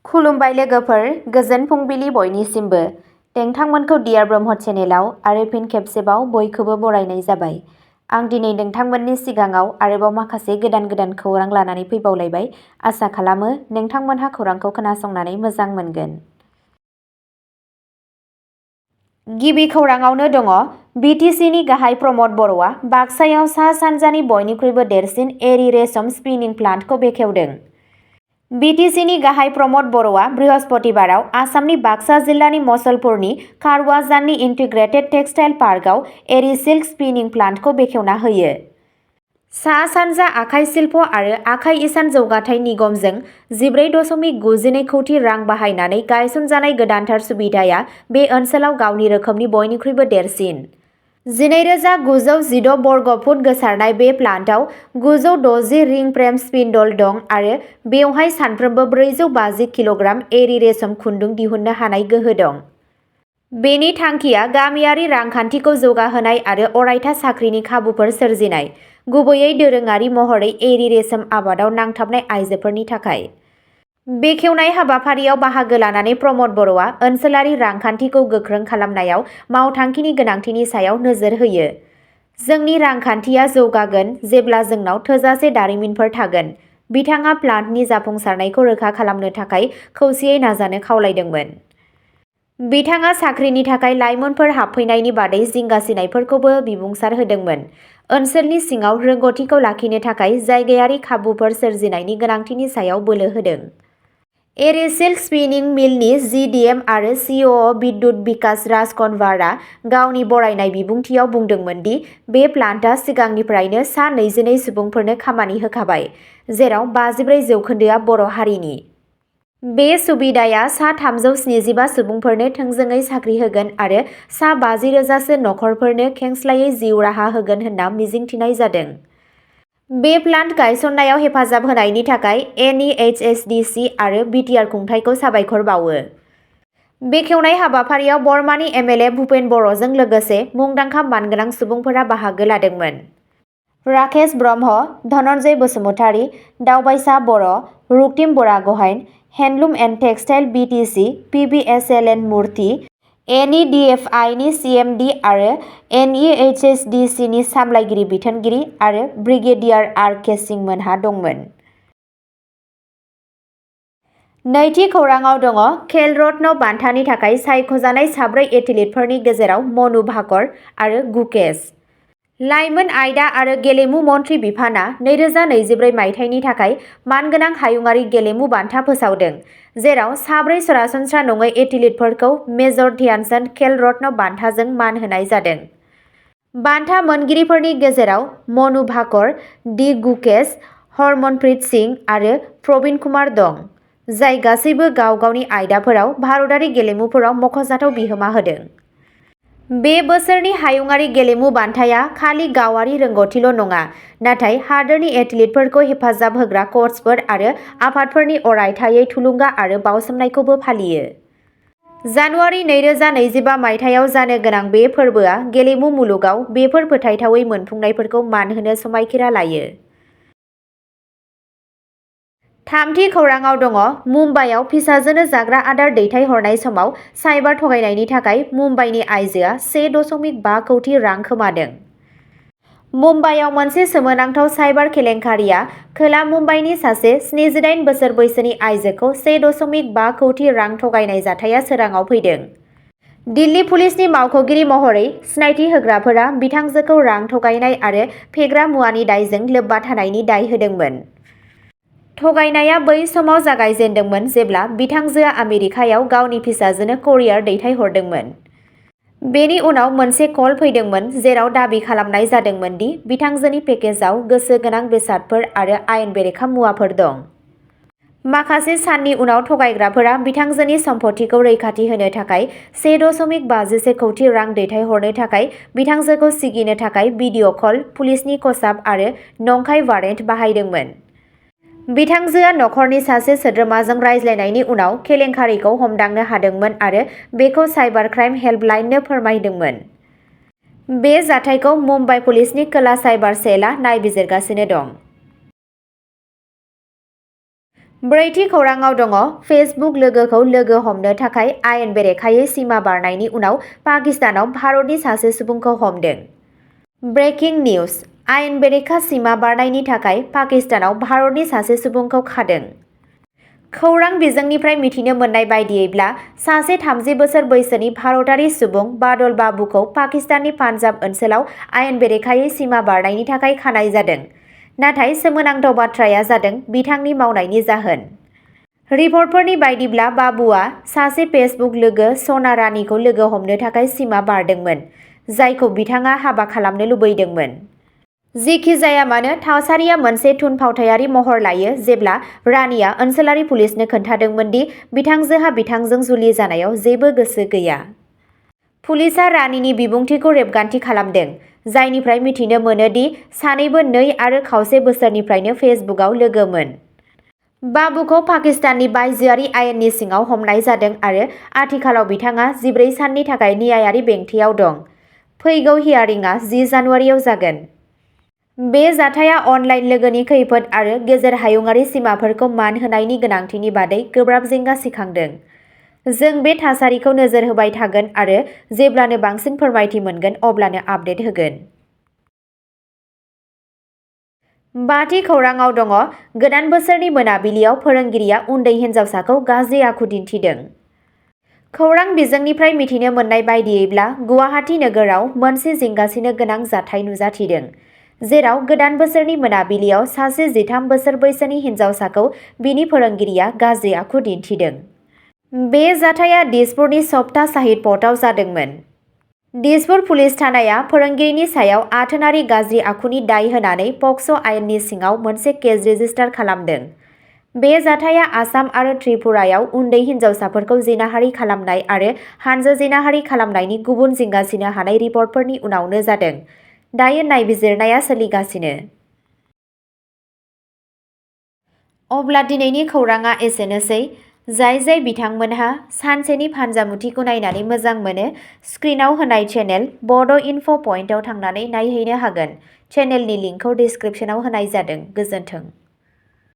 खुलुमबाय लोगोफोर, गोजोन फुंबिलि बयनिसिमबो। नोंथांमोनखौ डियार ब्रह्म चेनेलाव आरो फिन खेबसेबाव बयखौबो बरायनाय जाबाय। आं दिनै नोंथांमोननि सिगाङाव आरोबाव माखासे गोदान खौरां लानानै फैबावलायबाय। आसा खालामो नोंथांमोनहा खौरांखौ खोनासंनानै मोजां मोनगोन। गिबि खौराङावनो दङ, BTCनि गाहाय प्रमद बर'आ बाक्सायाव सा-सानजानि बयनिख्रुइबो देरसिन एरि रेशम स्पिनिं प्लान्टखौ बेखेवदों। BTCनि गाहाय प्रमद बर'आ बृहस्पतिबाराव आसामनि बाक्सा जिल्लानि मसलपुरनि कारवाजाननि इन्टिग्रेटेड टेक्सटाइल पार्कआव एरि सिल्क स्पिनिं प्लान्टखौ बेखेवना होयो। सा-सानजा आखाइ शिल्प आरो आखाइ इसान जौगाथाय निगमजों 14.92 कौटि रां बाहायनानै गायसनजानाय गोदानथार सुबिदाया बे ओनसोलाव गावनि रोखोमनि बयनिख्रुइबो देरसिन। 12,916 बर्ग फुट गोसारनाय बे प्लान्टआव 960 रिं फ्रेम स्पिन्डल दं आरो बेवहाय सानफ्रोमबो 450 किल'ग्राम एरि रेशम खुन्दुं दिहुननो हानाय गोहो दं। बेनि थांखिया गामियारि रांखान्थिखौ जौगाहोनाय आरो अरायथा साख्रिनि खाबुफोर सोरजिनाय, गुबैयै दोरोङारि महरै एरि रेशम आबादाव नांथाबनाय आइजोफोरनि थाखाय। बेखेवनाय हाबाफारियाव बाहागो लानानै प्रमद बर'आ ओनसोलारि रांखान्थिखौ गोख्रों खालामनायाव मावथांखिनि गोनांथिनि सायाव नोजोर होयो। जोंनि रांखान्थिया जौगागोन जेब्ला जोंनाव थोजासे दारिमिनफोर थागोन। बिथाङा प्लान्टनि जाफुंसारनायखौ रोखा खालामनो थाखाय खौसेयै नाजानो खावलायदोंमोन। बिथाङा साख्रिनि थाखाय लाइमोनफोर हाबफैनायनि बादै जिंगासिनायफोरखौबो बिबुंसार होदोंमोन। ओनसोलनि सिङाव रोंग'थिखौ लाखिनो थाखाय जायगायारि खाबुफोर सोरजिनायनि गोनांथिनि सायाव बोलो होदों। एरि सिल्क स्पिनिं मिलनि GDM आरो COO बिद्युत बिकास राजकनवारआ गावनि बरायनाय बिबुंथियाव बुंदोंमोन दि बे प्लान्टआ सिगांनिफ्रायनो सा 22 सुबुंफोरनो खामानि होखाबाय, जेराव 54% बर' हारिनि। बे सुबिदाया सा 375 सुबुंफोरनो थोंजोङै साख्रि होगोन आरो सा 50,000सो नखरफोरनो खेंस्लायै जिउ राहा होगोन होनना मिजिंथिनाय जादों। बे प्लान्ट गायसननायाव हेफाजाब होनायनि थाखाय NEHSDC आरो BTR खुंथायखौ साबायखर बावो। बेखेवनाय हाबाफारियाव बर्मानि MLA भुपेन बर'जों लोगोसे मुंदांखा मानगोनां सुबुंफोरा बाहागो लादोंमोन। Rakesh Brahma, Dhananjay Basumatary, Daobaisa Boro', Ruktim Baraghain, handloom and textile BTC, PBSLN मुर्ति, NEDFI नि CMD आरो NEHSDC नि सामलायगिरि बिथोनगिरि आरो ब्रिगेडियार RK सिंह मोनहा दंमोन। नैथि खौराङाव दङ, खेल रत्न बान्थानि थाखाय सायख'जानाय 4 एथलीटफोरनि गेजेराव मनु भाकर आरो गुकेश। लाइमोन आयदा आरो गेलेमु मन्थ्रि बिफाना 2024 मायथाइनि थाखाय मानगोनां हायुंआरि गेलेमु बान्था फोसावदों, जेराव 4 सरासनस्रा नङै एथलीटफोरखौ मेजर ध्यानचन्द खेल रत्न बान्थाजों मान होनाय जादों। बान्था मोनगिरिफोरनि गेजेराव मनु भाकर, डी गुकेश, हरमनप्रीत सिंह आरो प्रवीण कुमार दं, जाय गासैबो गाव गावनि आयदाफोराव भारतारि गेलेमुफोराव मख'जाथाव बिहोमा होदों। बे बोसोरनि हायुंआरि गेलेमु बान्थाया खालि गावारि रोंग'थिल' नङा, नाथाय हादोरनि एथलीटफोरखौ हेफाजाब होग्रा क'चफोर आरो आफादफोरनि अरायथायै थुलुंगा आरो बावसोमनायखौबो फालियो। जानुवारि 2025 मायथाइयाव जानो गोनां बे फोरबोआ गेलेमु मुलुगाव बेफोर फोथायथावै मोनफुंनायफोरखौ मान होनो समायखिरा लायो। थामथि खौराङाव दङ, मुम्बाइआव फिसाजोनो जाग्रा आदार दैथायहरनाय समाव साइबार थगायनायनि थाखाय मुम्बाइनि आइजोआ 1.5 कौटि रां खोमादों। मुम्बाइआव मोनसे सोमोनांथाव साइबार केलेंकारिआ खोला मुम्बाइनि सासे 78 बोसोर बैसोनि आइजोखौ 1.5 कौटि रां थगायनाय जाथाया सोराङाव फैदों। दिल्ली पुलिसनि मावख'गिरि महरै सिनायथि होग्राफोरा बिथांजोखौ रां थगायनाय आरो फेग्रा मुवानि दायजों लोब्बा थानायनि दाय होदोंमोन। थगायनाया बै समाव जागायजेन्दोंमोन जेब्ला बिथांजोआ आमेरिकायाव गावनि फिसाजोनो करियार दैथायहरदोंमोन। बेनि उनाव मोनसे कल फैदोंमोन जेराव दाबि खालामनाय जादोंमोन दि बिथांजोनि पेकेजाव गोसो गोनां बेसादफोर आरो आयेन बेरेखा मुवाफोर दं। माखासे साननि उनाव थगायग्राफोरा बिथांजोनि सम्पथिखौ रैखाथि होनो थाखाय 1.56 कौटि रां दैथायहरनो थाखाय बिथांजोखौ सिगिनो थाखाय भिडिअ' कल, पुलिसनि खसाब आरो नंखाय वारेन्ट बाहायदोंमोन। बिथांजोआ नखरनि सासे सोद्रोमाजों रायज्लायनायनि उनाव केलेंकारिखौ हमदांनो हादोंमोन आरो बेखौ साइबार क्राइम हेल्पलाइननो फोरमायदोंमोन। बे जाथायखौ मुम्बाइ पुलिसनि खोला साइबार सेलआ नायबिजिरगासिनो दं। ब्रैथि खौराङाव दङ फेसबुक लोगोखौ लोगो हमनो थाखाय आयेन बेरेखायै सिमा बारनायनि उनाव पाकिस्तानाव भारतनि सासे सुबुंखौ हमदों। ब्रेकिं निउज आयेन बेरेखा सिमा बारनायनि थाखाय पाकिस्तानाव भारतनि सासे सुबुंखौ खादों। खौरां बिजोंनिफ्राय मिथिनो मोननाय बायदियैब्ला सासे 30 बोसोर बैसोनि भारतारि सुबुं बादल बाबुखौ पाकिस्ताननि पान्जाब ओनसोलाव आयेन बेरेखायै सिमा बारनायनि थाखाय खानाय जादों। नाथाय सोमोनांथाव बाथ्राया जादों बिथांनि मावनायनि जाहोन। रिपर्टफोरनि बायदिब्ला बाबुआ सासे फेसबुक लोगो सना रानीखौ लोगो हमनो थाखाय सिमा बारदोंमोन, जायखौ बिथाङा हाबा खालामनो लुबैदोंमोन। जेखि जाया मानो थासारिया मोनसे थुनफावथायारि महर लायो जेब्ला रानीआ ओनसोलारि पुलिसनो खोन्थादोंमोन दि बिथांजोहा बिथांजों जुलि जानायाव जेबो गोसो गैया। पुलिसआ रानीनि बिबुंथिखौ रेबगान्थि खालामदों, जायनिफ्राय मिथिनो मोनो दि सानैबो 2 आरो खावसे बोसोरनिफ्रायनो फेसबुकआव लोगोमोन। बाबुखौ पाकिस्ताननि बायजोआरि आयेननि सिङाव हमनाय जादों आरो आथिखालाव बिथाङा 14 साननि थाखाय न्यायारि बेंथियाव दं। फैगौ हियारिंआ 10 जानुवारियाव जागोन। बे जाथाया अनलाइन लोगोनि खैफोद आरो गेजेर हायुंआरि सिमाफोरखौ मान होनायनि गोनांथिनि बादै गोब्राब जिंगा सिखांदों। जों बे थासारिखौ नोजोर होबाय थागोन आरो जेब्लानो बांसिन फोरमायथि मोनगोन अब्लानो आपडेट होगोन। 5थि खौराङाव दङ गोदान बोसोरनि मोनाबिलियाव फोरोंगिरिया उन्दै हिन्जावसाखौ गाज्रि आखु दिन्थिदों। खौरां बिजोंनिफ्राय मिथिनो मोननाय बायदियैब्ला गुवाहाटी नोगोराव मोनसे जिंगासिनो गोनां जाथाय नुजाथिदों, जेराव गोदान बोसोरनि मोनाबिलियाव सासे 13 बोसोर बैसोनि हिन्जावसाखौ बिनि फोरोंगिरिया गाज्रि आखु दिन्थिदों। बे जाथाया दिसपुरनि सप्ता साहिद पथआव जादोंमोन। दिसपुर पुलिस थानाया फोरोंगिरिनि सायाव आथोनारि गाज्रि आखुनि दाय होनानै पक्स' आयेननि सिङाव मोनसे केस रेजिस्टार खालामदों। बे जाथाया आसाम आरो त्रिपुरायाव उन्दै हिन्जावसाफोरखौ जिनाहारि खालामनाय आरो हानजा जिनाहारि खालामनायनि गुबुन जिंगासिनो हानाय रिपर्टफोरनि उनावनो जादों। दायो नायबिजिरनाया सोलिगासिनो। अब्ला दिनैनि खौराङा एसेनोसै। जाय बिथांमोनहा सानसेनि फानजामुथिखौ नायनानै मोजां मोनो, स्क्रिनाव होनाय चेनेल बड' इनफ' पइन्टआव थांनानै नायहैनो हागोन। चेनेलनि लिंकखौ डिस्क्रिप्शनाव होनाय जादों। गोजोन्थों।